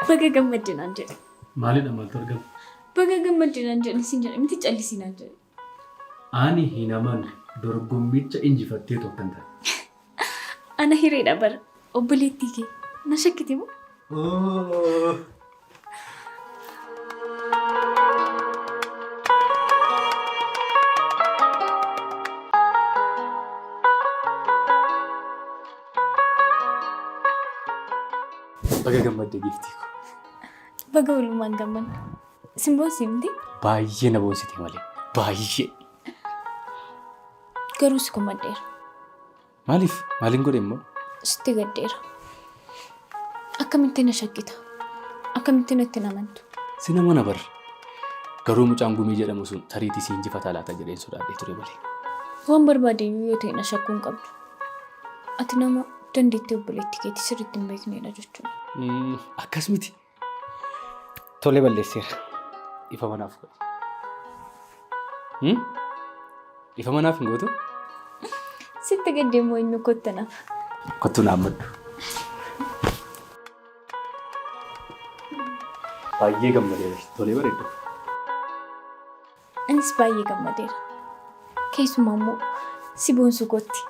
Baga gammadde naan jedhe. Maalidha maaltu argama? Baga gammadde naan jedhe siin jedhe miti callisii naan jedhe. Ani hin amanu dorgommicha injifatteetu akkan taate. Ana hireedha bara obboleettii kee na shakkite moo? Baga gammadde giiftii koo. Baga walumaan gammanne. Sin boonsee miti? Baay'ee na boonsite malee. Baay'ee. Garuu si komadheera. Maaliif? Maaliin godhe immoo? Sitti gaddeera. Akkamitti na shakkita? Akkamitti natti hin amantu? Sin amana bar. Garuu mucaan gumii jedhamu sun tariitii si injifata laata jedheen sodaadhee ture malee. Waan barbaade iyyuu yoo ta'e na shakkuu hin qabdu. Ati nama dandeettii obboleettii keetii sirriitti hin beeknedha jechuudha. Akkas miti. Tole balleesseera. Dhiifama naaf godhi. Dhiifama naaf hin gootu? Sitti gaddee immoo eenyu kottu naaf. Kottu na hammadhu. Baay'ee gammadeera. Tolee bareeddu. Anis baay'ee gammadeera. Keessumaa immoo si boonsuu kootti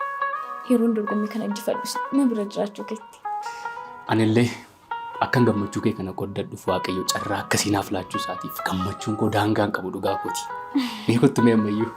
yeroon dorgommii kana injifadhus na bira jiraachuu keetti. Anillee akkan gammachuu kee kana qoddadhuuf Waaqayyo carraa akkasii naaf laachuu isaatiif gammachuun koo daangaa hin qabu dhugaa kooti. Mee kottu mee ammayyuu.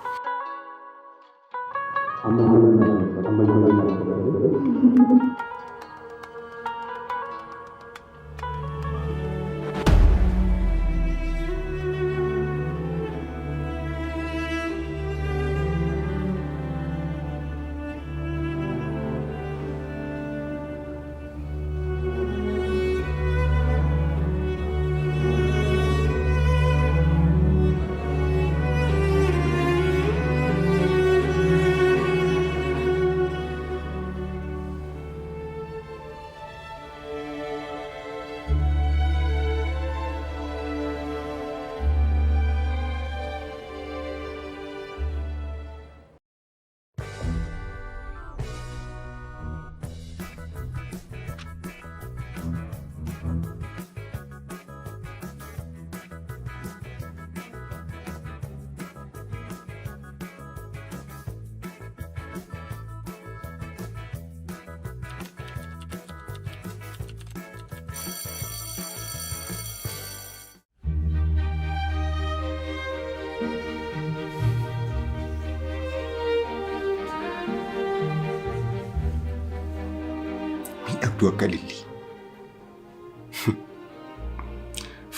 Miidhagduu akka ilillii.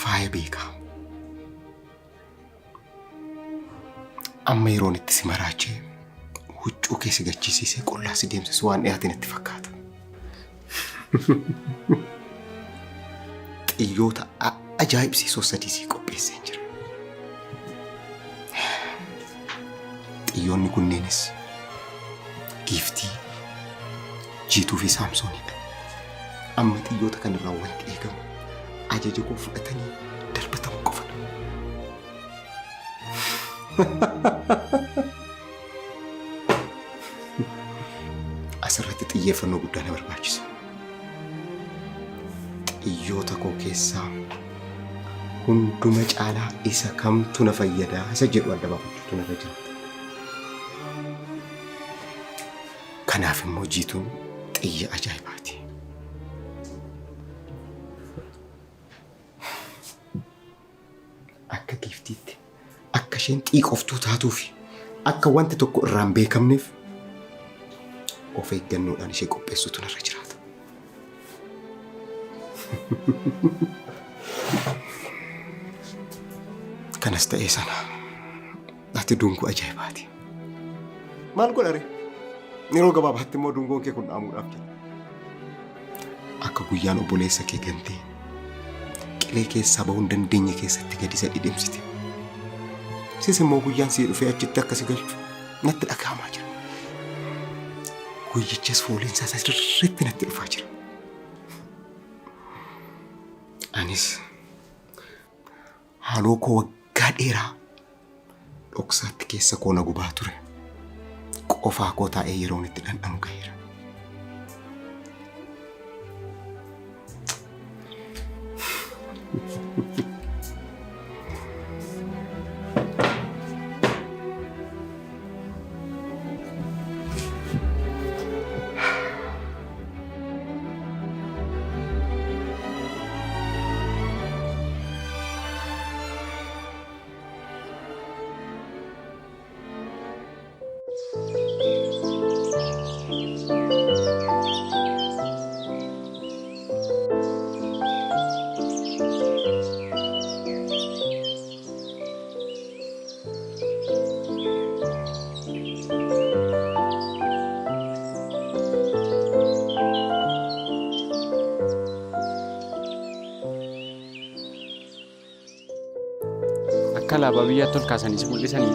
Faaya beekaa. Amma yeroon itti si maraachee huccuu kee si gachisiisee qullaa si deemsisu waan dhiyaate natti fakkaata. Xiyyoota ajaa'ibsiisoo sadii sii qopheesseen jira. Xiyyoonni kunneenis giiftii, jiituu fi saamsoonidha. Amma xiyyoota kanarraa wanti eegamu ajaja koo fudhatanii darbatamuu qofadha. Asirratti xiyyeeffannoo guddaa na barbaachisa. Xiyyoota koo keessaa hunduma caalaa isa kamtu na fayyadaa isa jedhu adda baafachuutu narra jiraata. Kanaaf immoo jiituun xiyya ajaa'ibaati. Akka giiftiitti akka isheen xiiqoftuu taatuu fi akka wanti tokko irraa hin beekamneef of eeggannoodhaan ishee qopheessuutu narra jiraata. Kanas ta'ee sana ati dungoo ajaa'ibaati. Maal godha ree? Yeroo gabaabaatti immoo dungoon kee kun dhaamuudhaaf jira. Akka guyyaan obboleessa kee gantee qilee keessaa bahuu hin dandeenye keessatti gadi isa dhidhimsite. Sis immoo guyyaan sii dhufee achitti akka si galchu natti dhaga'amaa jira. Guyyichas fooliin isaa sirriitti natti dhufaa jira. Anis haaloo koo waggaa dheeraa dhoksaatti keessa koo na gubaa ture. Qofaa koo taa'ee yeroon itti dhandhamu gaheera. Akka alaabaa biyyaatti ol kaasanii si mul'isanii.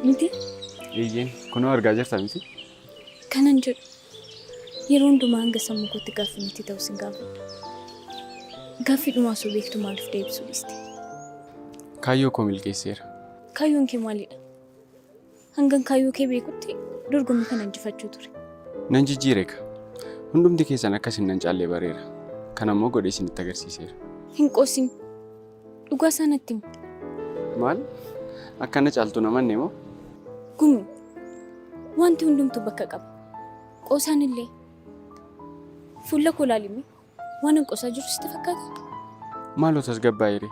Miti? Eeyyeen, kunoo argaa jirta miti? Kanan jedhu yeroo hundumaa hanga sammuu kootti gaaffii miti ta'u sin gaafadha. Gaaffii dhumaa osoo beektu maaliif deebisuu dhiiste? Kaayyoo koo milkeesseera. Kaayyoon kee maalidha? Hangan kaayyoo kee beekutti dorgommii kana injifachuu ture. Nan jijjiireeka. Hundumti keessan akka isin nan caallee bareera. Kana immoo godhee isinitti agarsiiseera. Hin qoosin. Dhugaa isaa natti himi. Maal? Akka na caaltu namanne moo? Gumi. Wanti hundumtuu bakka qaba. Qoosaan illee. Fuula koo ilaalimi. Waan an qoosaa jiru sitti fakkaata? Maaloo tasgabbaa'ire.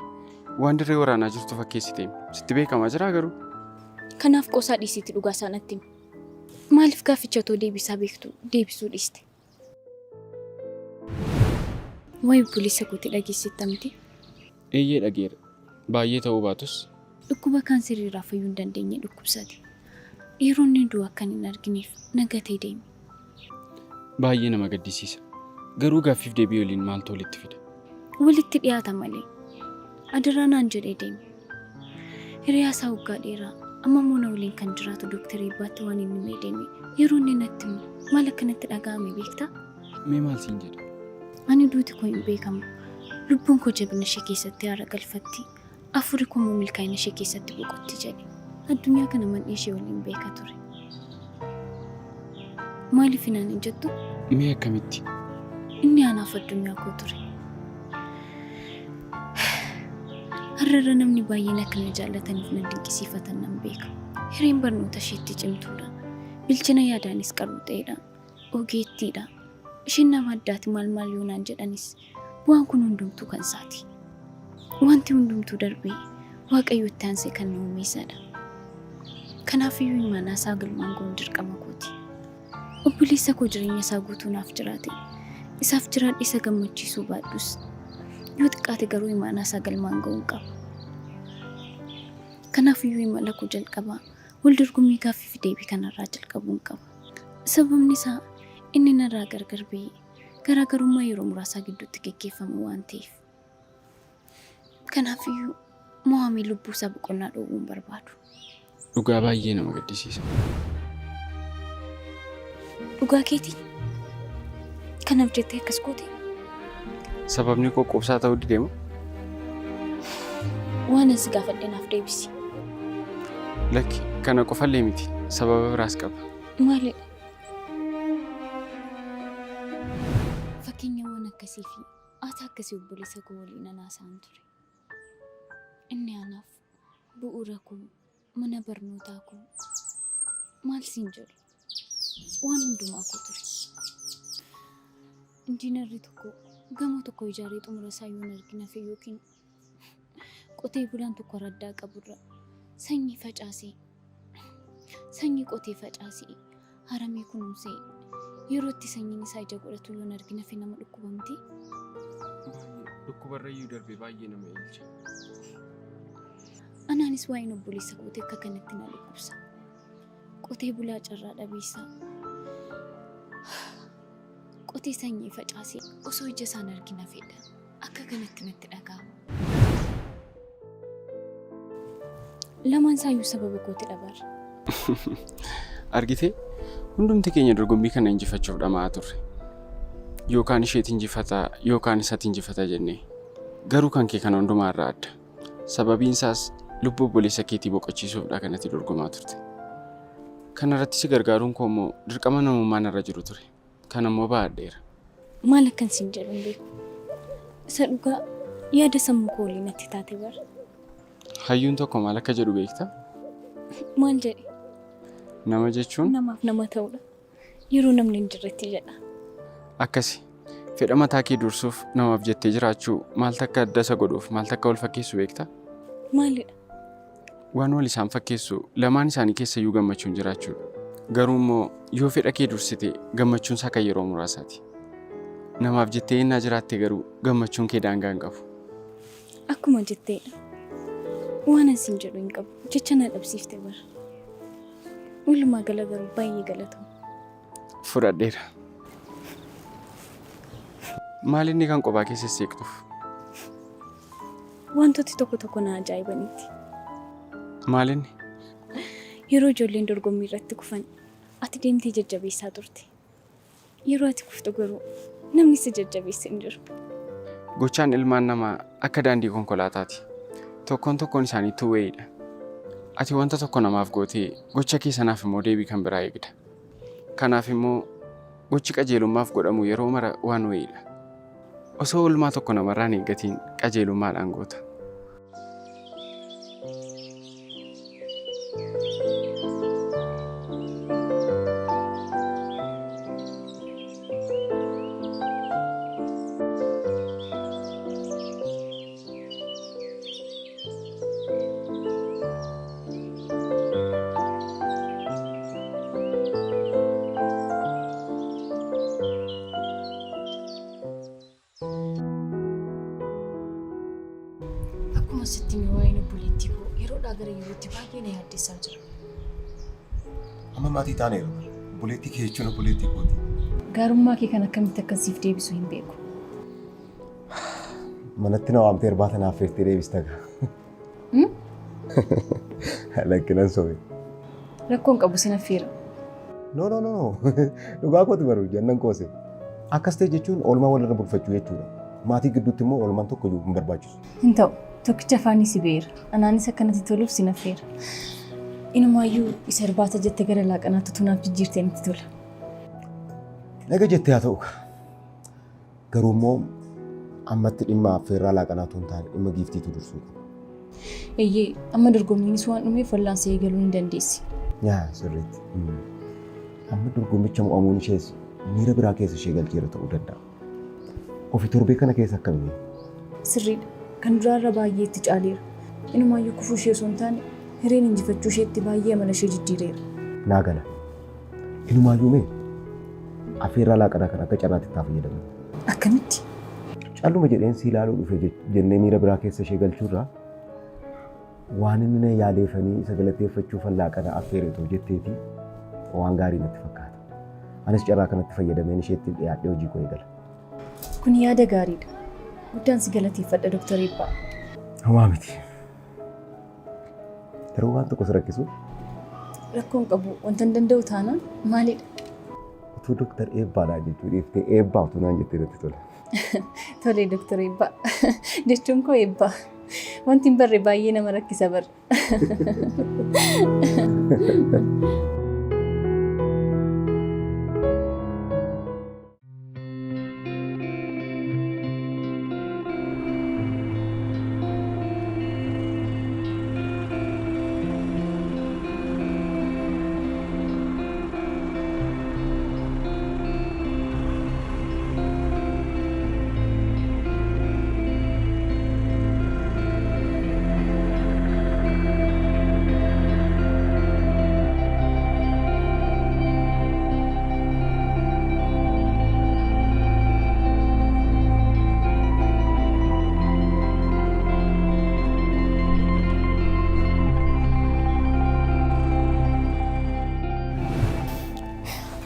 Waan dirree waraanaa jirtu fakkeessiteem. Sitti beekamaa jiraa garuu? Kanaaf qoosaa dhiisiitii dhugaa isaa natti himi. Maaliif gaafficha otoo deebisaa beektu deebisuu dhiiste? Waa'ee obboleessa kootii dhageessetta miti? Eeyyee dhageera. Baay'ee ta'uu baatus. Dhukkuba kaanserii irraa fayyuu hin dandeenye dhukkubsate. Yeroo inni du'u akkan hin argineef na gatee deeme. Baay'ee nama gaddisiisa. Garuu gaaffiif deebii waliin maaltu walitti fida? Walitti dhiyaata malee. Adaraa naan jedhee deeme. Hiriyaa isaa waggaa dheeraa amma immoo na waliin kan jiraatu Dooktar Eebbaatti waan inni himee deeme yeroo inni natti himu maal akka natti dhaga'ame beektaa? Mee maal siin jedhe? Ani duuti koo hin beekamu. Lubbuun koo jabina ishee keessatti haara galfatti. Afuurri koo immoo milkaa'ina ishee keessatti boqotti jedhe. Addunyaa kana mandhee ishee waliin beeka ture. Maaliif naan hin jettu? Mee akkamitti? Inni anaaf addunyaa koo ture. Har'arra namni baay'een akka na jaallataniif na dinqisiifatan nan beeka. Hireen barnoota isheetti cimtuudha. Bilchina yaadaanis qaruuxeedha. Ogeettiidha. Isheen nama addaati maal maal yoo naan jedhanis bu'aan kun hundumtuu kan isaati. Wanti hundumtuu darbee Waaqayyotti aansee kan na uume isadha. Kanaafiyyuu imaanaa isaa galmaan ga'uun dirqama kooti. Obboleessa koo jireenya isaa guutuu naaf jiraate. Isaaf jiraadhe isa gammachiisuu baadhus yoo xiqqaate garuu imaanaa isaa galmaan ga'uun qaba. Kanaafiyyuu imala koo jalqabaa wal dorgommii gaaffii fi deebii kanarraa jalqabuun qaba. Sababni isaa inni narraa gargar ba'ee garaagarummaa yeroo muraasaa gidduutti geggeeffamu waan ta'eef. Kanaafiyyuu mo'amee lubbuu isaa boqonnaa dhowwuu hin barbaadu. Dhugaa baay'ee nama gaddisiisa. Dhugaa keetii? Kanaaf jettee akkas goote? Sababni koo quubsaa ta'uu dide moo? Waan ani si gaafadhe naaf deebisi. Lakki kana qofallee miti sababa biraas qaba. Maalidha? Fakkeenyawwan akkasii fi haasaa akkasii obboleessa koo waliin an haasa'an ture. Inni anaaf bu'uura koo, mana barnootaa koo, maal siin jedhu waan hundumaa koo ture. Injiinarri tokko gamoo tokko ijaaree xumura isaa yoo hin argin hafe yookiin qotee bulaan tokko araddaa qaburra sanyii facaasee sanyii qotee facaasee haramee kunuunsee yeroo itti sanyiin isaa ija godhatu yoo hin argin hafe nama dhukkuba miti. Dhukkubarrayyuu darbee baay'ee nama ilcha. Anaanis waa'een obboleessa kootii akka kanatti na dhukkubsa. Qotee bulaa carraa dhabeessa. Qotee sanyii facaasee osoo ija isaan argin hafeedha. Akka kanatti natti dhaga'ama. Lamaan isaayyuu sababa kooti dhabar. Argitee hundumti keenya dorgommii kana injifachuuf dhama'aa turre. Yookaan isheetu injifata yookaan isatu injifata jennee. Garuu kan kee kana hundumaa irraa adda. Sababiin isaas lubbuu obboleessa keetii boqochiisuufdha kan ati dorgomaa turte. Kana irratti si gargaaruun koo immoo dirqama namummaa narra jiru ture. Kana immoo ba'adheera. Maal akkan siin jedhu hin beeku. Isa dhugaa yaada sammuu koo olii natti taate bar. Hayyuun tokko maal akka jedhu beektaa? Maal jedhe? Nama jechuun Namaaf nama ta'uudha. Yeroo namni hin jirretti jedha. Akkasi. Fedha mataa kee dursuuf namaaf jettee jiraachuu maaltu akka adda isa godhuuf maaltu akka wal fakkeessu beektaa? Maalidha? Waan wal isaan fakkeessu lamaan isaanii keessayyuu gammachuun jiraachuudha. Garuu immoo yoo fedha kee dursite gammachuun isaa kan yeroo muraasaati. Namaaf jettee ennaa jiraatte garuu gammachuun kee daangaa hin qabu. Akkuma jetteedha. Waanan siin jedhu hin qabu. Jecha na dhabsiifte bar. Walumaa gala garuu baay'ee galatoomi. Fudhadheera. Maal inni kan qophaa keessa seeqxuuf? Wantooti tokko tokko na ajaa'ibaniiti. Maal inni? Yeroo ijoolleen dorgommii irratti kufan ati deemtee jajjabeessaa turte. Yeroo ati kuftu garuu namni si jajjabeesse hin jiru. Gochaan ilmaan namaa akka daandii konkolaataati. Tokkoon tokkoon isaanii two-wayidha. Ati wanta tokko namaaf gootee gocha kee sanaaf immoo deebii kan biraa eegda. Kanaaf immoo gochi qajeelummaaf godhamu yeroo mara one wayidha. Osoo oolmaa tokko namarraa hin eeggatiin qajeelummaadhaan goota. Akkuma sitti hime waa'een obboleettii koo yeroodhaa gara yerootti baay'ee na yaaddessaa jira. Amma maatii taaneera. Obboleettii kee jechuun obboleettii kooti. Gaarummaa kee kan akkamitti akkan siif deebisu hin beeku. Manatti na waamtee irbaata naaf feeftee deebista gaa. Lakkinan sobe. Rakkoon qabu sin affeera. No, no, no, no. Dhugaa kooti baru jannan koose. Akkas ta'e jechuun oolmaa walirra bulfachuu jechuudha. Maatii gidduutti immoo oolmaan tokko iyyuu hin barbaachisu. Hin ta'u. Tokkicha afaanii si beera. Anaanis akkanatti toluuf sin affeera. Inumaayyuu isa irbaata jette gara laaqanaatti utuu naaf jijjiirtee natti tola. Naga jettee haa ta'u. Garuu immoo ammatti dhimma affeerraa laaqanaa otoo hin taane dhimma giiftiitu dursuu qaba. Eeyyee, amma dorgommiinis waan dhumeef wallaansa eegaluu ni dandeessi. Yaa sirriitti. Amma dorgommicha mo'amuun ishees miira biraa keessa ishee galcheera ta'uu danda'a. Ofi torbee kana keessa akkamii? Sirriidha. Kan duraarra baay'ee itti caaleera. Inumaayyuu kufuu ishee osoo hin taane hireen injifachuu isheetti baay'ee amala ishee jijjiireera. Naa gala. Inumaayyuu mee affeerraa laaqanaa kana akka carraatti itti haa fayyadamnu. Akkamitti? Calluma jedheen si ilaaluu dhufe jennee miira biraa keessa ishee galchuurraa waan inni na yaaleefanii isa galateeffachuufan laaqana affeere otoo jetteeti waan gaarii natti fakkaata. Anis carraa kanatti fayyadameen isheetti dhiyaadhee hojii koo eegala. Kun yaada gaariidha. Guddaan si galateeffadha Dooktar Eebbaa. Homaa miti. Garuu waan tokko si rakkisu. Rakkoon qabu wanta hin danda'u taanaan maalidha? Utuu Dooktar Eebbaadhaa jechuu dhiiftee Eebbaa utuu naan jettee natti tola. Tolee Dooktar Eebbaa. Jechuun koo Eebbaa. Wanti hin barre baay'ee nama rakkisa barre.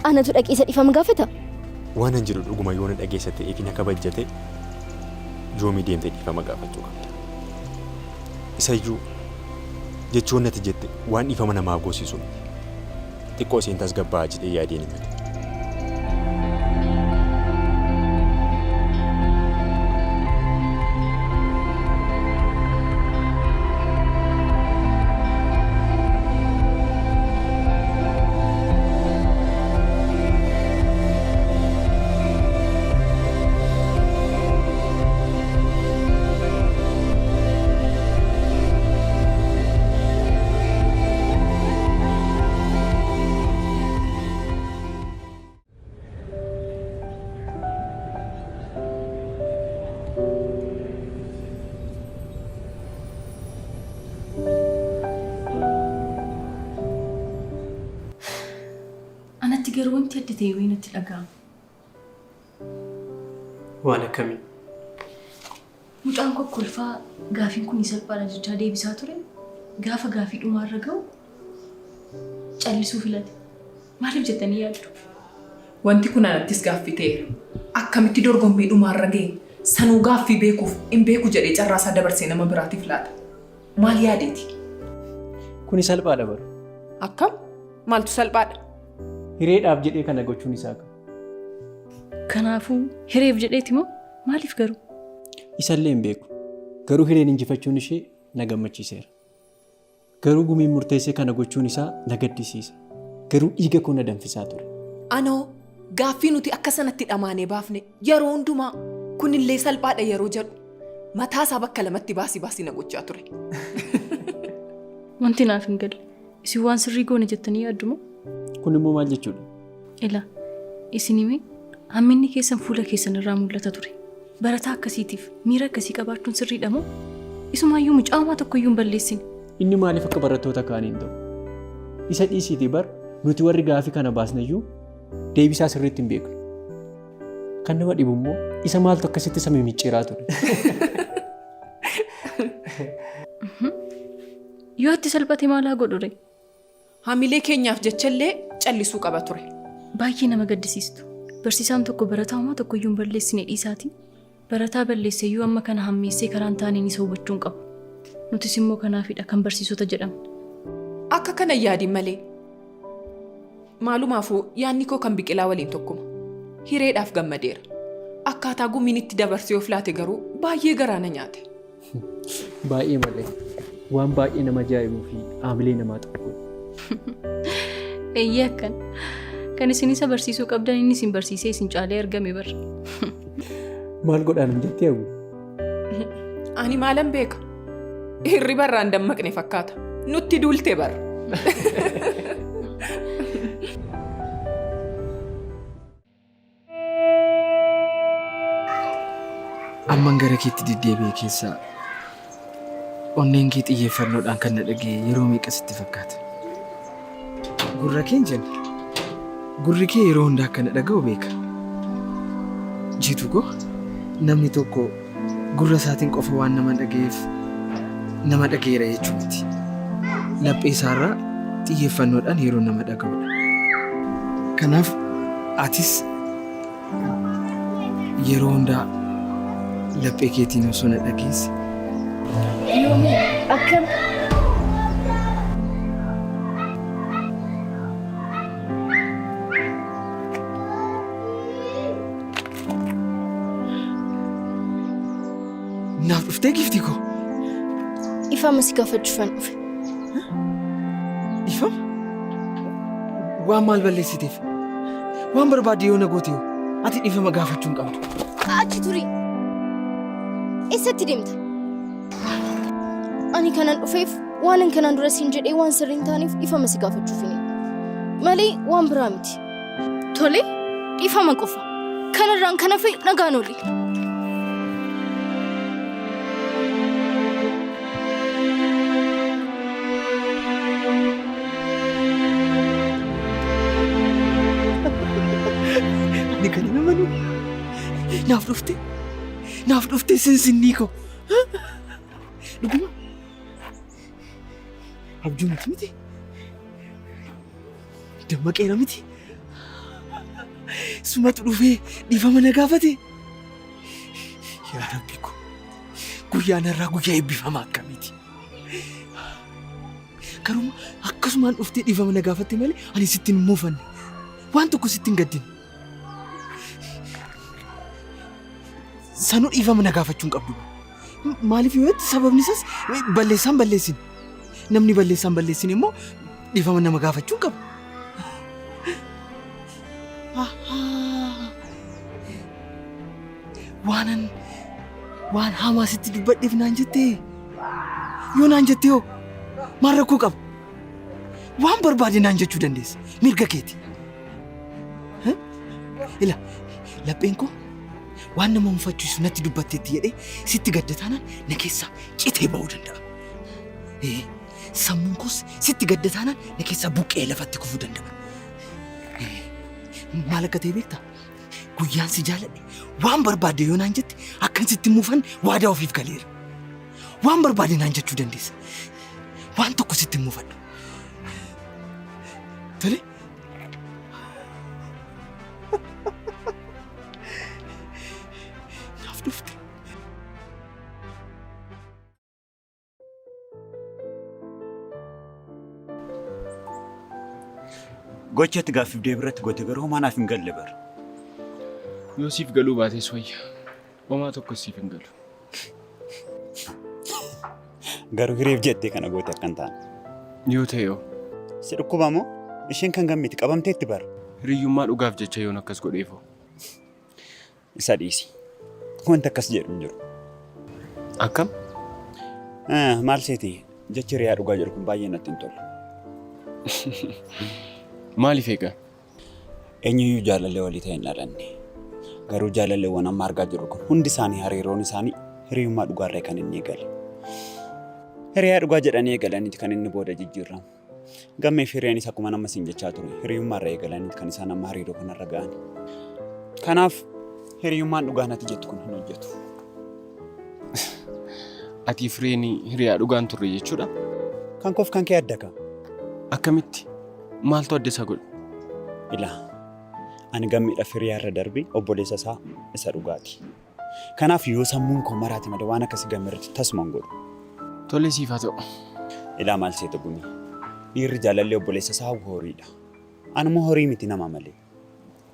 Anatu dhaqee isa dhiifama gaafata? Waan an jedhu dhuguma yoo na dhageessa ta'ee fi na kabajja ta'e yoomii deemtee dhiifama gaafachuu qabda. Isayyuu jechoonni ati jette waan dhiifama namaa goosisu miti. Xiqqoo isheen tasgabbaa'a jedhee yaadeen himate. Anatti garuu wanti adda ta'e wayii natti dhaga'ama. Waan akkamii? Mucaan kokkolfaa gaafiin kun salphaadha jechaa deebisaa ture gaafa gaafii dhumaarra ga'u callisuu filate. Maaliif jettanii yaaddu? Wanti kun anattis gaaffii ta'eera. Akkamitti dorgommii dhumaarra ga'e sanuu gaaffii beekuuf hin beeku jedhee carraa isaa dabarsee nama biraatiif laata. Maal yaadeeti? Kuni salphaadha bara. Akkam? Maaltu salphaadha? Hireedhaaf jedhee kana gochuun isaa qaba. Kanaafuu hireef jedheeti moo maaliif garuu? Isallee hin beeku. Garuu hireen injifachuun ishee na gammachiiseera. Garuu gumiin murteessee kana gochuun isaa na gaddisiisa. Garuu dhiiga koo na danfisaa ture. Anoo gaaffii nuti akka sanatti dhamaanee baafne yeroo hundumaa kunillee salphaadha yeroo jedhu mataa isaa bakka lamatti baasii baasii na gochaa ture. Wanti naaf hin galle isin waan sirrii goone jettanii yaaddu moo? Kun immoo maal jechuudha? Ilaa isin himee hamminni keessan fuula keessan irraa mul'ata ture. Barataa akkasiitiif miira akkasii qabaachuun sirriidha moo? Isumaayyuu mucaamaa tokkoyyuu hin balleessine. Inni maaliif akka barattoota kaanii hin ta'u? Isa dhiisiitii bar nuti warri gaafii kana baasneyyuu deebisaa sirriitti hin beeknu. Kan nama dhibu immoo isa maaltu akkasitti isa mimicciiraa ture. Yoo itti salphate maal haa godhu ree? Hamilee keenyaaf jechallee callisuu qaba ture. Baay'ee nama gaddisiistu. Barsiisaan tokko barataa homaa tokkoyyuu hin balleessine dhiisaatii barataa balleesseyyuu amma kana hammeessee karaa hin taaneen isa hubachuu hin qabu. Nutis immoo kanaafidha kan barsiisota jedhamne. Akka kana hin yaadin malee. Maalumaafuu yaadni koo kan Biqilaa waliin tokkuma. Hireedhaaf gammadeera. Akkaataa gumiin itti dabarsee of laate garuu baay'ee garaa na nyaate. Baay'ee malee. Waan baay'ee nama ajaa'ibuu fi haamilee namaa tuqudha. Eeyyee akkana. Kan isin isa barsiisuu qabdan inni isin barsiisee isin caalee argame bar. Maal godhaa nun jettee hawwi? Ani maalan beeka? Hirriba irraa hin dammaqne fakkaata. Nutti duulte bar. Amman gara keetti deddeebi'e keessaa onneen kee xiyyeeffannoodhaan kan na dhaga'e yeroo meeqa sitti fakkaata? Gurra kee hin jenne. Gurri kee yeroo hunda akka na dhaga'u beeka. Jiituu koo namni tokko gurra isaatiin qofa waan nama dhaga'eef nama dhaga'eera jechuu miti. Laphee isaarraa xiyyeeffannoodhaan yeroo nama dhaga'udha. Kanaaf atis yeroo hundaa laphee keetiin osoo na dhageesse. Yoomii akkam? Naaf dhuftee giiftii koo? Dhiifama si gaafachuufan dhufe. Dhiifama? Waan maal balleessiteef? Waan barbaadde yoo na goote hoo? Ati dhiifama gaafachuu hin qabdu. Achi turi. Eessatti deemta? Ani kanan dhufeef waanan kanaan dura siin jedhee waan sirrii hin taaneef dhiifama si gaafachuufini. Malee waan biraa miti. Tole, dhiifama qofa. Kanarraan kan hafe nagaan ooli. Ani kan hin amanu. Naaf dhufte. Naaf dhufte sinsinnii koo. Dhuguma. Abjuu miti miti. Dammaqeera miti. Sumatu dhufee dhiifama na gaafate. Yaa Rabbi koo guyyaan har'aa guyyaa eebbifamaa akkamiiti. Garuu akkasumaan dhuftee dhiifama na gaafatte malee ani sitti hin muufanne. Waan tokko sitti hin gaddine. Sanuu dhiifama na gaafachuu hin qabdu. Maaliif yoo jette sababni isaas balleessaan balleessine. Namni balleessaan balleessine immoo dhiifama nama gaafachuu hin qabu. Waanan waan hamaa sitti dubbadheef naan jettee yoo naan jettee hoo maal rakkoo qaba? Waan barbaade naan jechuu dandeessa. Mirga keeti. Ila lapheen koo waan nama mufachiisu natti dubbatteetti jedhee sitti gadda taanaan na keessaa citee ba'uu danda'a. Ee, sammuun koos sitti gadda taanaan na keessaa buqqee lafatti kufuu danda'a. Ee, maal akka ta'e beektaa? Guyyaan si jaaladhe waan barbaadde yoo naan jette akkan sitti hin mufanne waadaa ofiif galeera. Waan barbaadde naan jechuu dandeessa. Waan tokko sitti hin mufadhu. Tole. dhufte? Gocha itti gaaffiif deebii irratti goote garuu homaa naaf hin galle bar. Yoo siif galuu baates wayya. Homaa tokko siif hin galu. Garuu hireef jettee kana goote akka hin taane. Yoo ta'e hoo? Si dhukkuba moo? Isheen kan gammiti qabamteetti bar. Hiriyyummaa dhugaaf jecha yoon akkas godheef hoo? Isa dhiisi. Wanti akkas jedhu hin jiru. Akkam? Maal seeti jechi hiriyaa dhugaa jedhu kun baay'ee natti hin tolu. Maaliif egaa? Eenyuyyuu jaalallee walii ta'e hin dhalanne. Garuu jaalalleewwan amma argaa jirru kun hundi isaanii hariiroon isaanii hiriyummaa dhugaarraa kan inni eegale. Hiriyaa dhugaa jedhanii eegalaniiti kan inni booda jijjiiramu. Gammee fi hiriyaanis akkuma nama siin jechaa ture hiriyummaarraa eegalaniiti kan isaan amma hariiroo kanarra ga'an. Kanaaf hiriyummaan dhugaa natti jettu kun hin hojjetu. Ati fireen hiriyaa dhugaan turre jechuudha? Kan koof kan kee adda kaa. Akkamitti? Maaltu adda isa godha? Ilaa ani gammeedhaaf hiriyaa irra darbe obboleessa isaa isa dhugaati. Kanaaf yoo sammuun koo maraate malee waan akkasii gammee irratti tasuma hin godhu. Tole siif haa ta'u. Ilaa maal seeta gumii? Dhiirri jaalallee obboleessa isaa hawwu horiidha. Ani immoo horii miti nama malee.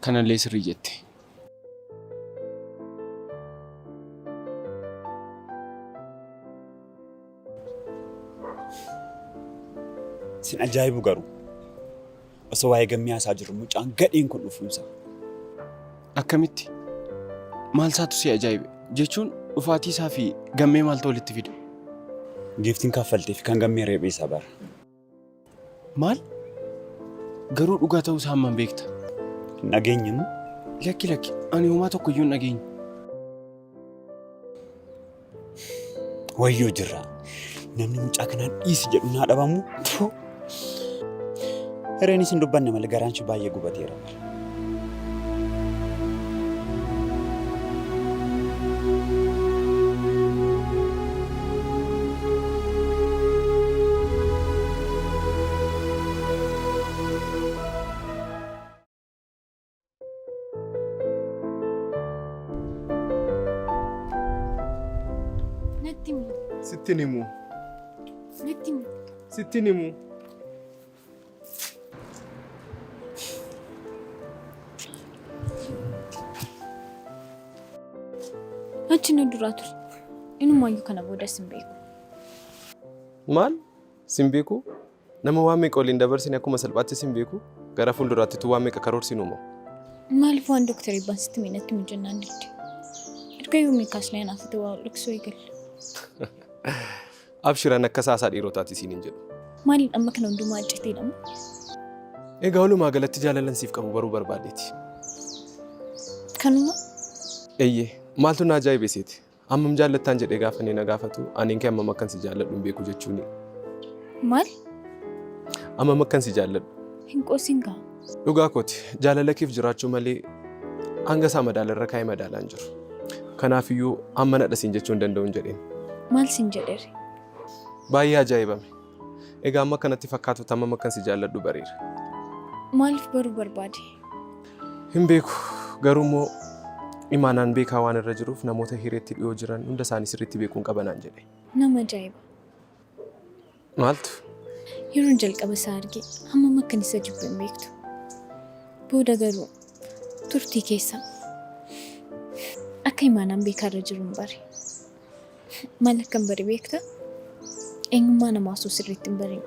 Kanallee sirrii jette. Sin ajaa'ibu garuu. Osoo waa'ee gammee haasaa jirru mucaan gadheen kun dhufuunsa. Akkamitti? Maal isaatu si ajaa'ibe? Jechuun dhufaatii isaa fi gammee maaltu walitti fida? Giiftiin kaffaltee fi kan gammee reebee isaa bara. Maal? Garuu dhugaa ta'uu isaa hammam beekta? Hin dhageenye moo? Lakki lakki ani homaa tokko iyyuu hin dhageenye. Wayyoo jirra. Namni mucaa kanaan dhiisi jedhu naa dhabamu. Hireenis hin dubbanne malee garaan ishee baay'ee gubateera. Natti himi. Sittin himu. Natti himi. Sittin himu. Achi na duraa ture. Inumaayyuu kana booda sin beeku. Maal? Sin beeku? Nama waan meeqa waliin dabarsine akkuma salphaatti sin beeku? Gara fuulduraattitu waan meeqa karoorsinu moo? Maaliif waan Dooktar Eebbaan sitti hime natti himi jennaan didde? Erga yoomii kaasnee anaaf ati waa wal dhoksuu eegalle? Abshir an akka saasaa dhiirotaati siin hin jedhu. Maaliin amma kana hundumaa iccitiidha moo? Egaa walumaa galatti jaalalan siif qabu baruu barbaadeeti. Kanuma? Eeyyee maaltu na ajaa'ibe seete? Hammam jaallattaan jedhee gaafa inni na gaafatu aniin kee hammam akkan si jaalladhu hin beeku jechuuni. Maal? Hammam akkan si jaalladhu. Hin qoosin kaa. Dhugaa kooti jaalala keef jiraachuu malee hanga isaa madaala irra kaa'ee madaalaa hin jiru. Kanaafiyyuu hammanadha siin jechuu hin danda'un jedheen. Maal siin jedhere? Baay'ee ajaa'ibame. Egaa amma akka natti fakkaatutti hammam akkan si jaalladhu bareera. Maaliif baruu barbaade? Hin beeku. Garuu immoo Imaanaan beekaa waan irra jiruuf namoota hireetti dhiyoo jiran hunda isaanii sirriitti beekuun qaba naan jedhe. Nama ajaa'iba. Maaltu? Yeroon jalqaba isaa arge hammam akkan isa jibbe hin beektu. Booda garuu turtii keessa akka Imaanaan beekaa irra jiru hin bare. Maal akkan bare beekta? Eenyummaa namaa osoo sirriitti hin barin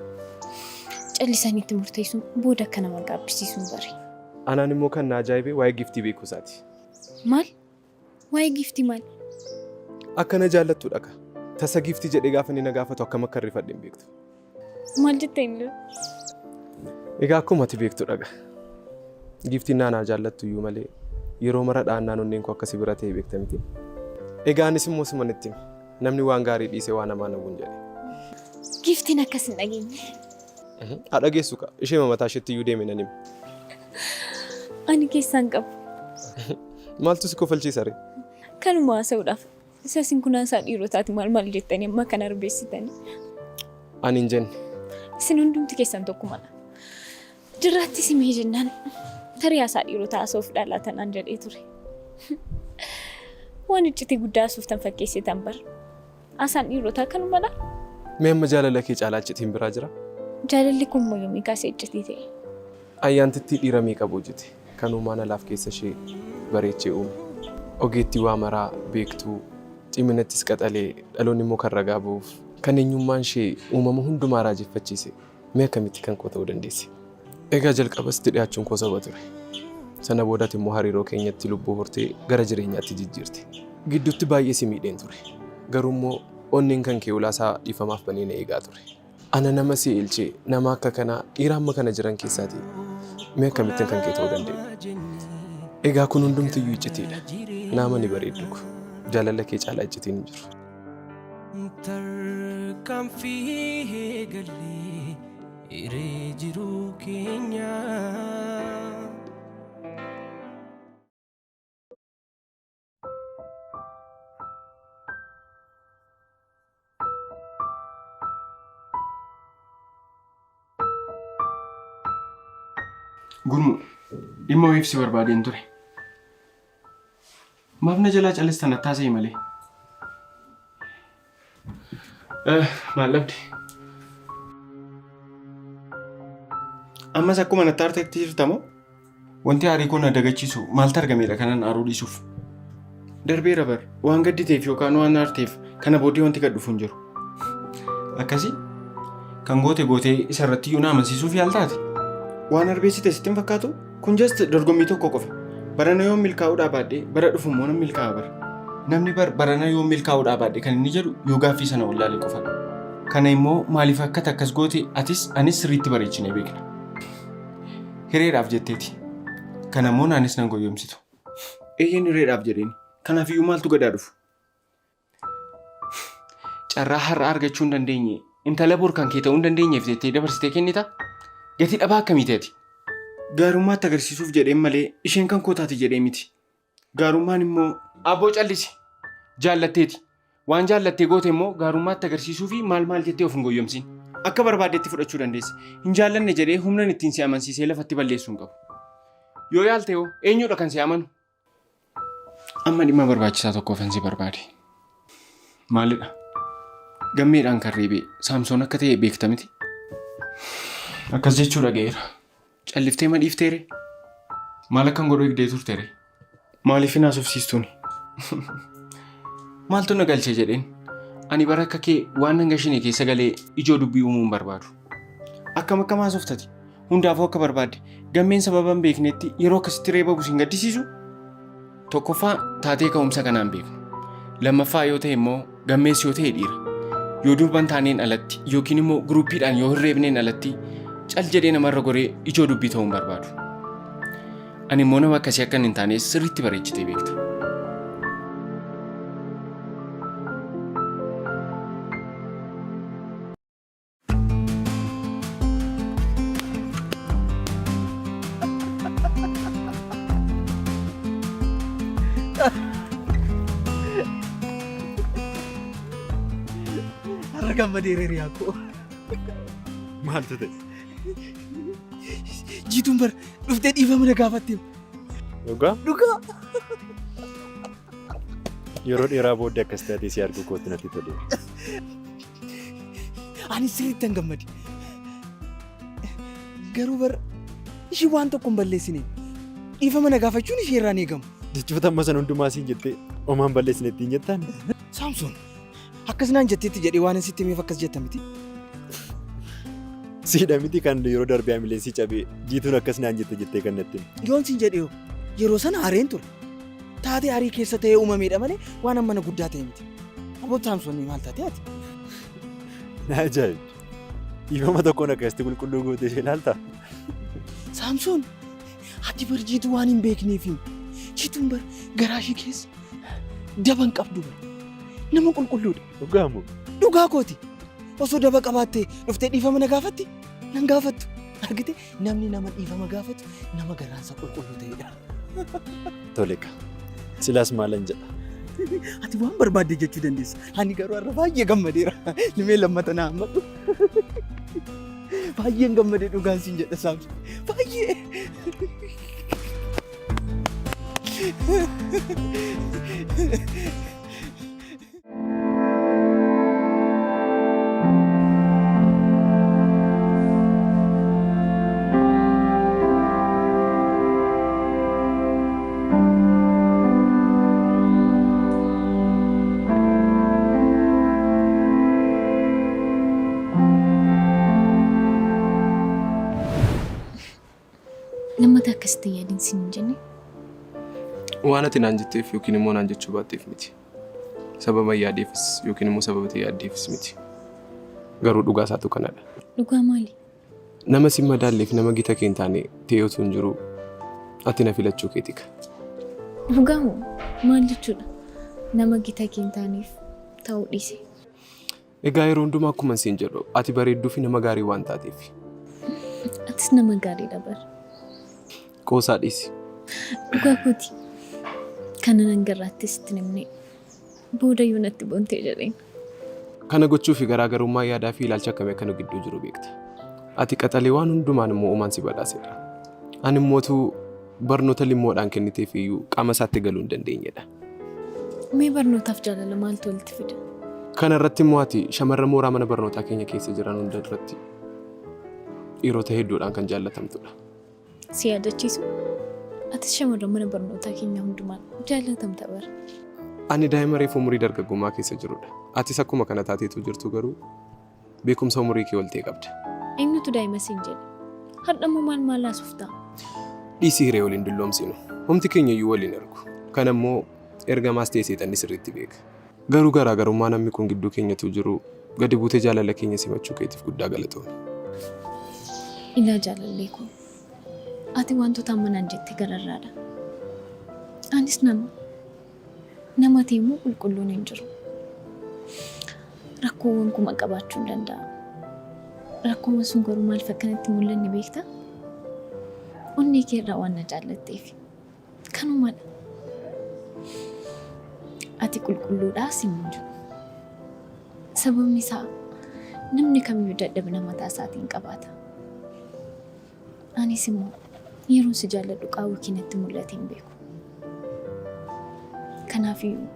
callisanii itti murteessuun booda akka nama gaabbisiisu hin bare. Anaan immoo kan na ajaa'ibe waa'ee Giftii beekuu isaati. Maal? Waa'ee Giftii maal? Akka na jaallattudha ka. Tasa Giftii jedhee gaafa inni na gaafatu akkam akkan rifadhe hin beektu. Maal jette inni? Egaa akkuma ati beektu dhaga. Giftiin naa naa jaallattu iyyuu malee yeroo mara dha'annaan onneen koo akka si bira ta'e beekta miti. Egaa anis immoo suman itti hime. Namni waan gaarii dhiisee waan hamaa nawwuun jedhe. Giftiin akkas hin dhageenye. Haa dhageessu kaa. Isheema mataa isheetti iyyuu deeme nan hima. Ani keessaan qabu. Maaltu si kofalchiisa ree? Kanuma haasa'uudhaaf isa isin kunaasaa dhiirotaati maal maal jettanii amma kana arbeessitanii. Ani hin jenne. Isin hundumti keessan tokkumadha. Jirraatti simee jennaan tarii haasaa dhiirotaa haasa'uuf dhalaa tanaan jedhee ture. Waan iccitii guddaa asuuftan fakkeessitan bar. Haasaan dhiirotaa kanumadha. Mee amma jaalala kee caalaa iccitiin biraa jira? Jaalalli kun immoo yoomii kaasee iccitii ta'e? Ayyaantittii dhiira meeqa boojite? Kan uumaan alaaf keessa ishee bareechee uume. Ogeettii waa maraa beektuu, ciminattis qaxalee, dhaloonni immoo kan ragaa ba'uuf, kan eenyummaan ishee uumama hundumaa raajeffachiise mee akkamitti kan koo ta'uu dandeesse? Egaa jalqaba sitti dhiyaachuun koo soba ture. Sana booda ati immoo hariiroo keenyatti lubbuu hortee gara jireenyaatti jijjiirte. Gidduutti baay'ee si miidheen ture. Garuu immoo onneen kan kee ulaa isaa dhiifamaaf banee na eegaa ture. Ana nama si eelche, nama akka kanaa dhiira hamma kana jiran keessaatii mee akkamittin kan kee ta'uu danda'e? Egaa kun hundumtiyyuu iccitiidha. Na amani bareedduu ko. Jaalala kee caalaa iccitiin hin jiru. Tarkaanfii eegallee hiree jiruu keenyaa. Gurmuu, dhimma wayiif si barbaadeen ture. Maaf na jalaa callista natti haasa'i malee. Maal dhabde? Ammas akkuma natti aartetti jirta moo? Wanti aarii koo na dagachiisu maaltu argameedha kanan aaruu dhiisuuf? Darbeera bar waan gadditeef yookaan waan aarteef kana booddee wanti gad dhufu hin jiru. Akkasii kan goote gootee isa irratti iyyuu na amansiisuuf yaaltaati. Waan arbeessite sitti hin fakkaatu? Kun just dorgommii tokko qofa. Barana yoon milkaa'uudhaa baadhe bara dhufu immoo nan milkaa'a bara. Namni bar barana yoon milkaa'uudhaa baadhe kan inni jedhu yoo gaaffii sana wallaale qofadha. Kana immoo maaliif akka akkas goote atis anis sirriitti bareechinee beekna. Hireedhaaf jetteeti. Kana immoo naanis nan goyyomsitu. Eeyyeen hireedhaaf jedheeni. Kanaafiyyuu maaltu gadaa dhufu? Carraa har'a argachuu hin dandeenye intala bor kan kee ta'uu hin dandeenyeef jettee dabarsitee kennita? Gatii dhabaa akkamii ta'eti? Gaarummaatti agarsiisuuf jedheen malee isheen kan koo taati jedhee miti. Gaarummaan immoo. Abboo callisi. Jaallatteeti. Waan jaallattee goote immoo gaarummaatti agarsiisuu fi maal maal jettee of hin goyyomsin. Akka barbaaddetti fudhachuu dandeessa. Hin jaallanne jedhee humnan ittiin si amansiisee lafatti balleessuu hin qabu. Yoo yaalte hoo eenyudha kan si amanu? Amma dhimma barbaachisaa tokkoofan si barbaade. Maalidha? Gammeedhaan kan reebe Saamsoon akka ta'e beekta miti? Akkas jechuu dhaga'eera. Calliftee ma dhiifteere? Maal akkan godhu eegdee turtere? Maaliif hin haasofsiistuuni? Maaltu na galche jedheen. Ani bara akka kee waan nan gashine keessa galee ijoo dubbii uumuu hin barbaadu. Akkam akkam haasoftati? Hundaafuu akka barbaadde. Gammeen sababa hin beeknetti yeroo akkasitti reebamu sin gaddisiisu? Tokkoffaa taatee ka'umsa kanaa hin beeknu. Lammaffaa yoo ta'e immoo gammees yoo ta'e dhiira. Yoo durban taaneen alatti yookiin immoo guruuppiidhaan yoo hin reebneen alatti cal jedhee namarra goree ijoo dubbii ta'uu hin barbaadu. Ani immoo nama akkasii akkan hin taane sirriitti bareechitee beekta. Har'a gammadeera hiriyaa koo. Maaltu ta'e? Jiituun bar dhuftee dhiifama na gaafatte. Dhugaa? Dhugaa. Yeroo dheeraa booddee akkas taatee si arguu kootti natti toleera. Ani sirriittan gammade. Garuu bar ishii waan tokko hin balleessine. Dhiifama na gaafachuun ishee irraa hin eegamu. Jechoota amma sana hundumaa siin jettee homaa hin balleessine ittiin jettaan? Saamsoon akkas naan jetteetti jedhee waan sitti himeef akkas jetta miti. Siidha miti kan yeroo darbee hamileen si cabee jiituun akkas naan jette jettee kan natti himte. Yoon siin jedhee hoo yeroo sana aareen ture. Taatee aarii keessa ta'ee uumameedha malee waan hammana guddaa ta'e miti. Aboo Saamsoon maal taatee ati? Na ajaa'ibdi. Dhiifama tokkoon akkasitti qulqulluu gootee ishee ilaaltaa? Saamsoon ati bar jiituu waan hin beekneefi. Jiituun bar garaa ishee keessa daba hin qabdu bar. Nama qulqulluudha. Dhugaa moo? Dhugaa kooti. Osoo daba qabaattee dhuftee dhiifama na gaafatti? Nan gaafattu. Argite namni nama dhiifama gaafatu nama garaansa qulqulluu ta'edha. Tole egaa. Silaas maalan jedha? Ati waan barbaadde jechuu dandeessa. Ani garuu har'a baay'ee gammadeera. Limee lammata na hammadhu. Baay'een gammade dhugaan siin jedha Saamsoon. Baay'ee. Lammata akkasitti hin yaadin siin hin jenne. Waan ati naan jetteef yookiin immoo naan jechuu baatteef miti. Sababa yaadeefis yookiin immoo sababa ta'e yaaddeefis miti. Garuu dhugaa isaatu kanadha. Dhugaa maali? Nama si madaalleef nama gita kee hin taane ta'ee utuu hin jiruu ati na filachuu keetika. Dhugaa moo? Maal jechuudha? Nama gita kee hin taaneef ta'uu dhiise. Egaa yeroo hundumaa akkuman siin jedhu ati bareedduu fi nama gaarii waan taateef. Atis nama gaariidha bar. Qoosaa dhiisi. Dhugaa kooti. Kana nan garraatti sitti hin himne. Boodayyuu natti bontee jedheen. Kana gochuufi garaagarummaa yaadaa fi ilaalcha akkamii akka nu gidduu jiru beekta. Ati qaxalee waan hundumaan immoo uumaan si badhaasedha. Ani immootu barnoota limmoodhaan kenniteef iyyuu qaama isaatti galuu hin dandeenyedha. Mee barnootaaf jaalala maaltu walitti fida? Kana irratti immoo ati shamarran mooraa mana barnootaa keenya keessa jiran hunda duratti dhiirota hedduudhaan kan jaallatamtudha. Si yaadachiisu? Atis shamarran mana barnootaa keenyaa hundumaan jaallatamta bar. Ani daa'ima reefu umurii dargaggummaa keessa jirudha. Atis akkuma kana taateetu jirtu garuu beekumsa umurii kee ol ta'e qabda. Eenyutu daa'ima siin jedhe? Har'a immoo maal maal haasofta? Dhiisi hiree wal hin dulloomsinu. Homti keenya iyyuu wal hin argu. Kana immoo ergamaas ta'e seexanni sirriitti beeka. Garuu garaagarummaa namni kun gidduu keenyatu jiru gadi buutee jaalala keenya simachuu keetiif guddaa galatoomi. Ilaa jaalallee koo. Ati wantoota amma naan jette gararraadha. Anis nama. Nama ta'e immoo qulqulluun hin jiru. Rakkoowwan kuma qabaachuu hin danda'a. Rakkoowwan sun garuu maaliif akkanatti mul'anne beektaa? Onnee kee irraa waan na jaallatteef. Kanumadha. Ati qulqulluudhaa siin hin jiru. Sababni isaa namni kamiyyuu dadhabina mataa isaatiin qabaata. Anis immoo yeroon si jaalladhu qaawwi kee natti mul'atee hin beeku. Kanaafiyyuu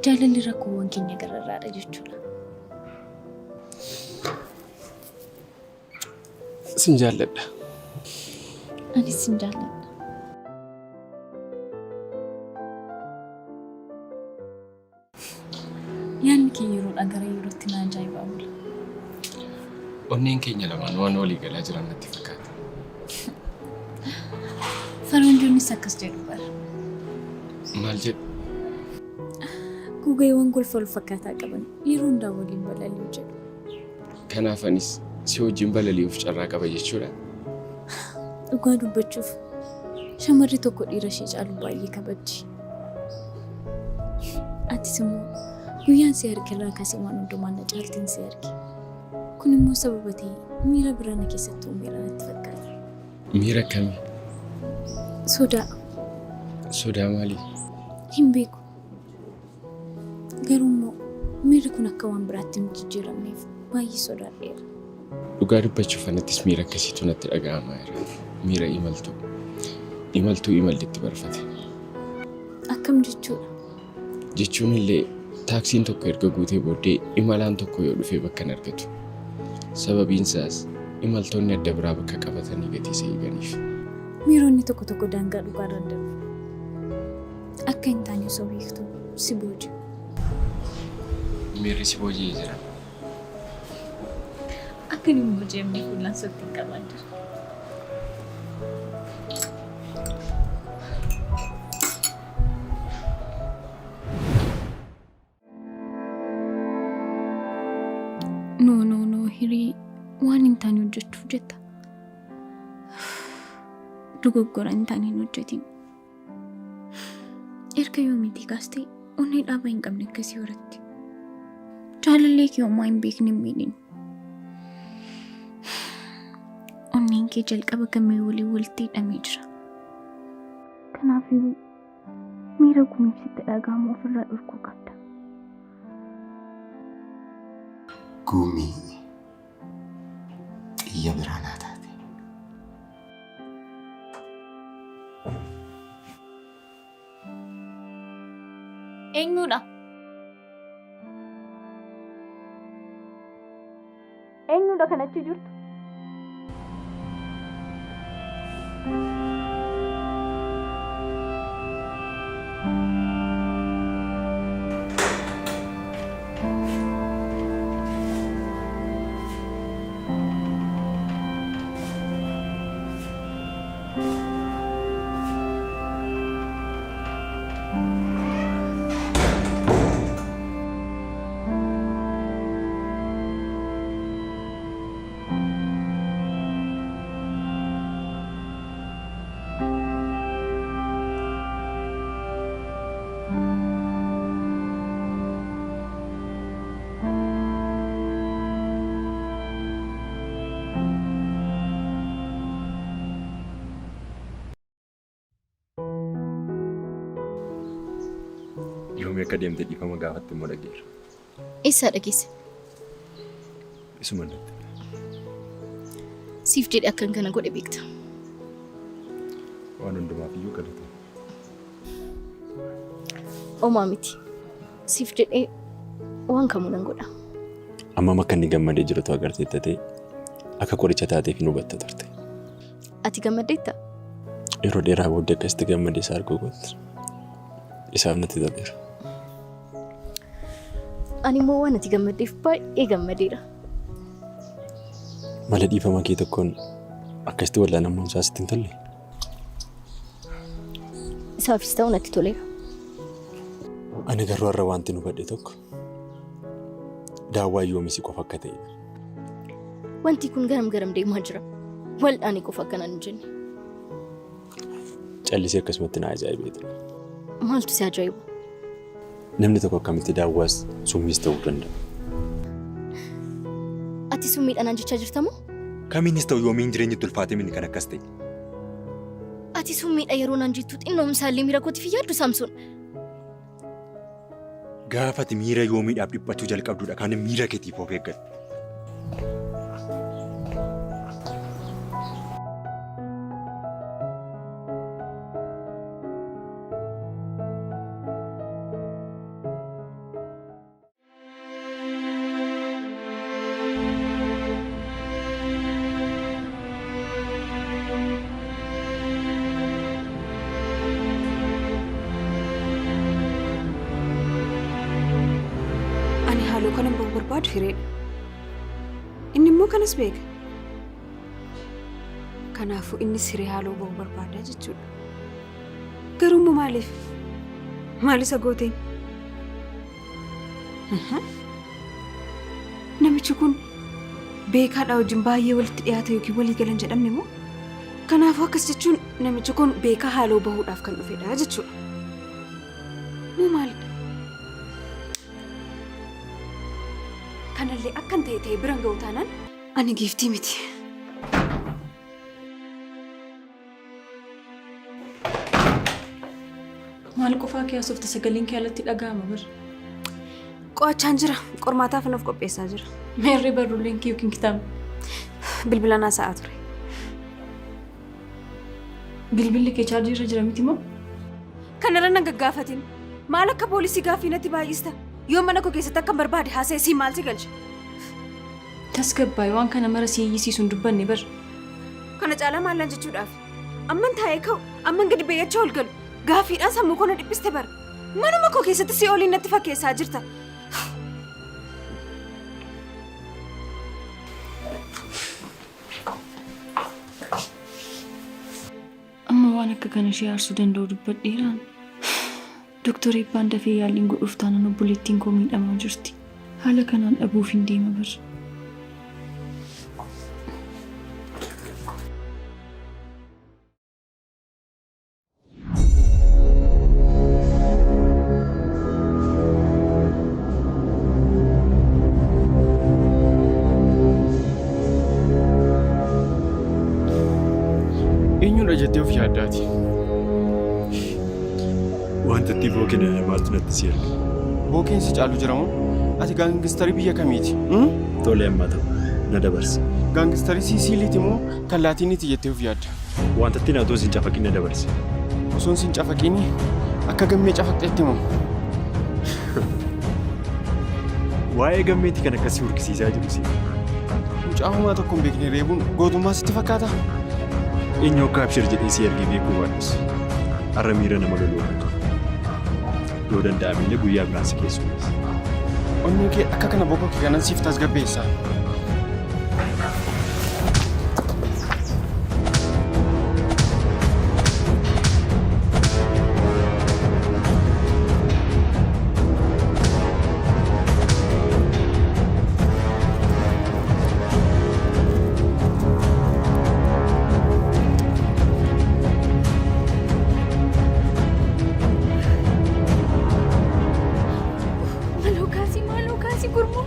jaalalli rakkoowwan keenya gararraadha jechuudha. Sin jaalladha. Anis sin jaalladha. Yaadni kee yeroodhaa gara yerootti na ajaa'ibaa oola. Onneen keenya lamaan waan walii galaa jiran natti fakkaata. Faranjoonnis akkas jedhu bara. Maal jedhu? Gugeewwan golfa wal fakkaataa qaban yeroo hundaa waliin balali'u jedhu. Kanaaf anis si wajjin balali'uuf carraa qaba jechuudha. Dhugaa dubbachuuf shamarri tokko dhiira ishee caalu baay'ee kabajji. Atis immoo guyyaan si arge irraa kaasee waan hundumaan na caalteen si arge. Kun immoo sababa ta'e miira biraa na keessatti uumeera natti fakkaata. Miira akkamii? Sodaa. Sodaa maalii? Hin beeku. Garuu immoo miirri kun akka waan biraatti hin jijjiiramneef baay'ee sodaadheera. Dhugaa dubbachuuf anattis miira akkasiitu natti dhaga'amaa jira. Miira imaltuu. Imaltuu imalli itti barfate. Akkam jechuudha? Jechuun illee taaksiin tokko erga guutee booddee imalaan tokko yoo dhufee bakka hin argatu. Sababiin isaas imaltoonni adda biraa bakka qabatanii gatii isa eeganiif. Miironni tokko tokko daangaa dhugaarra darbu. Akka hin taane osoo beektuu si booji'u. Miirri si booji'ee jira. Akka hin booji'amneef wal'aansoo ittiin qabaan jira. No, no, no, Hiree waan hin taane hojjechuuf jetta. Dogoggora hin taane hin hojjetin. Erga yoomiitii kaastee onnee dhaaba hin qabne akkasii horatti. Jaalallee kee homaa hin beekne hin miidhin. Onneen kee jalqaba gammee waliin walitti hidhamee jira. Kanaafiyyuu miira gumiif sitti dhaga'amu ofirraa dhorkuu qabda. Gumii xiyya biraa naa taate. Eenyudha? Eenyudha kan achi jirtu? Yoomii akka deemte dhiifama gaafatte immoo dhageera. Eessaa dhageesse? Isuma natti. Siif jedhe akkan kana godhe beekta. Waan hundumaaf iyyuu galata. Omaa miti. Siif jedhee waan kamuu nan godha. Ammam akka inni gammadee jirutu agarteetta ta'e akka qoricha taateef hin hubatta turte. Ati gammaddeetta? Yeroo dheeraa booddee akkasitti gammadee isa arguu kootti isaaf natti toleera. Ani immoo waan ati gammaddeef baay'ee gammadeera. Mala dhiifama kee tokkoon akkasitti wal'aanamuun isaa sitti hin tolle? Isaafis ta'u natti toleera. Ani garuu har'a wanti nu hubadhe tokko daawwaa yoomisi qofa akka ta'edha. Wanti kun garam garam deemaa jira. Wal'aani qofa akkanaan hin jenne. Callisee akkasumatti na ajaa'ibee ture. Maaltu si ajaa'iba? Namni tokko akkamitti daawwaas summiis ta'uu danda'a? Ati summiidha naan jechaa jirta moo? Kamiinis ta'u yoomiin jireenyi itti ulfaatee mini kan akkas ta'e. Ati summiidha yeroo naan jettu xinnoomsaallee miira kootiif hin yaaddu Saamsoon. Gaafa ati miira yoomiidhaaf dhiphachuu jalqabdudha kan miira keetiif of eeggadhu. Ani haaloo kanan ba'uu barbaadu hireedha. Inni immoo kanas beeka. Kanaafuu innis hiree haaloo ba'uu barbaada jechuudha. Garuu immoo maaliif? Maal isa gooteen? Namichi kun beekaadhaa wajjin baay'ee walitti dhiyaata yookiin walii galan jedhamne moo? Kanaafuu akkas jechuun namichi kun beekaa haaloo bahuudhaaf kan dhufedha jechuudha. Moo maalidha? Kanallee akkan ta'e ta'e biran ga'u taanaan ani giiftii miti. Maal qofaa kee haasofta sagaleen kee alatti dhaga'ama bar. Qo'achaan jira. Qormaataafan of qopheessaa jira. Meerree barruuleen kee yookiin kitaabni? Bilbilaan haasa'aa ture. Bilbilli kee chaarjii irra jira miti moo? Kanarra nan gaggaafatin. Maal akka poolisii gaaffii natti baay'ista? Yoo mana koo keessatti akkan barbaade haasa'e siin maal si galcha? Tasgabbaa'i waan kana mara si iyyisiisu hin dubbanne bar. Kana caalaa maal naan jechuudhaaf? Amman taa'ee ka'u, amman gadi bayyachaa ol galu. Gaaffiidhaan sammuu koo na dhiphiste bar. Manuma koo keessatti si'ooliin natti fakkeessaa jirta. Amma waan akka kana ishee aarsuu danda'u dubbadheeraan? Doktar Eebbaan dafee yaaliin godhuuf taanaan obboleettiin koo miidhamaa jirti. Haala kanaan dhabuufin deema bar. Eenyudha jettee of yaaddaati? Wanta itti bookee na maaltu natti si erga? Bookeen si caalu jira moo? Ati gaangistarii biyya kamiiti? Tole amma ta'u na dabarsi. Gaangistarii Siisiiliiti moo kan Laatiiniiti jettee of yaadda? Wanta ittiin otoo sin cafaqin na dabarsi. Osoon sin cafaqiin akka gammee cafaqxeetti moo? Waa'ee gammeetii kan akkasii hurkisiisaa jiru si. Mucaa homaa tokko hin beekne reebuun gootummaa sitti fakkaata? Eenyu akka abshir jedhee si ergee beekuu baadhus. Har'a miira nama loluu qabu. Yoo danda'ame illee guyyaa biraan si keessummeessa. Onnee kee akka kana boqoo kee kanan siif tasgabbeessa. Maaloo kaasii, maaloo kaasii gurmuu.